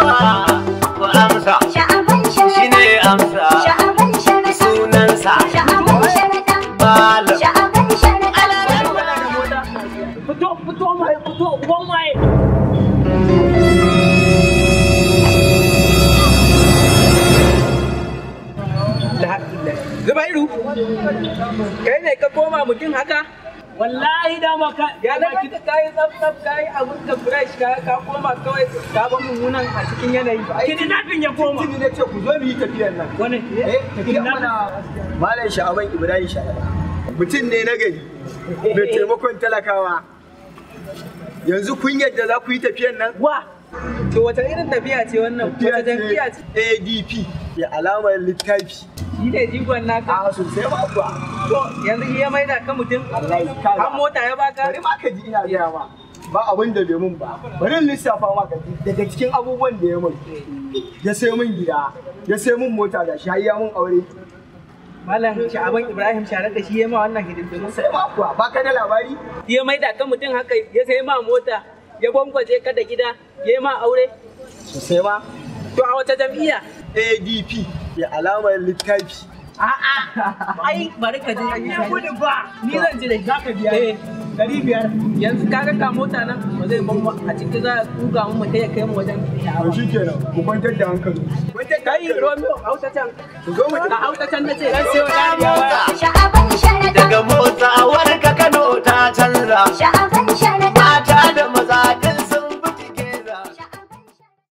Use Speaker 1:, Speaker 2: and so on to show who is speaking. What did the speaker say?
Speaker 1: Ku amsa.
Speaker 2: Sha'aban
Speaker 1: Shi
Speaker 2: sharaɗa.
Speaker 1: ne amsa.
Speaker 2: Sha'aban sharaɗa.
Speaker 1: Sunansa.
Speaker 2: Sha'aban sharaɗa.
Speaker 1: Malam.
Speaker 2: Sha'aban sharaɗa.
Speaker 3: Fito, fito mai, fito, uban waye.
Speaker 4: Zubairu, kai ne ka koma mutum haka?
Speaker 3: Wallahi dama ka
Speaker 4: Ya na ka kayi tsaf tsaf kayi abun ka fresh ka koma kawai ka ba mummunan a cikin yanayi.
Speaker 3: Kidnapping ya koma.
Speaker 5: Tuni na ce ku zo mu yi tafiyar nan.
Speaker 3: Wani
Speaker 5: Eh, tafiyar mana. Malam Sha'aban Ibrahim Sha'aban. Mutum ne na gari, mai taimakon talakawa. Yanzu kun yadda za ku yi tafiyar nan?
Speaker 4: Wa! To wata irin tafiya ce wannan? Wata jam'iyya ce?
Speaker 5: ADP. Ya alamar littafi.
Speaker 4: Shi ne jigon naka.
Speaker 5: A sosai ma kuwa.
Speaker 4: To yanzu iya maida ka mutum?
Speaker 5: Wallahi kaga.
Speaker 4: Har mota ya baka?
Speaker 5: Bari ma ka ji ina gaya ma. Ba abin da bai mun ba. Bari in lissafa ma ka ji daga cikin abubuwan da ya mun. Ya sai mun gida, ya sai mun mota ga shi har ya mun aure.
Speaker 4: Malam Sha'aban Ibrahim Sharaɗa shi ya ma wannan hidindimu.
Speaker 5: Sai ma kuwa ba ka da labari?
Speaker 4: Ya maida ka mutum haka ya sai ma mota, ya gwangwaje ka da gida, ya ma aure.
Speaker 5: Sosai ma.
Speaker 4: To a wata jam'iyya?
Speaker 5: ADP ya alamar littafi.
Speaker 4: A'a, ai bari ka je.
Speaker 3: Ni gudu ba.
Speaker 4: Ni zan ji da
Speaker 3: Za ka biya.
Speaker 4: Eh,
Speaker 3: 500.
Speaker 4: Yanzu ka ga mota nan ba zai ban a ciki za a tuga mu mu taya kai mu wajen
Speaker 5: To
Speaker 4: sha'awa.
Speaker 5: shi kenan, ku kwantar da hankali. Kwantar da
Speaker 4: Kai
Speaker 5: hankali.
Speaker 4: Romeo hauta can.
Speaker 5: Ku zo mu
Speaker 4: Ka hauta can nace.
Speaker 3: Dan sayo dariya.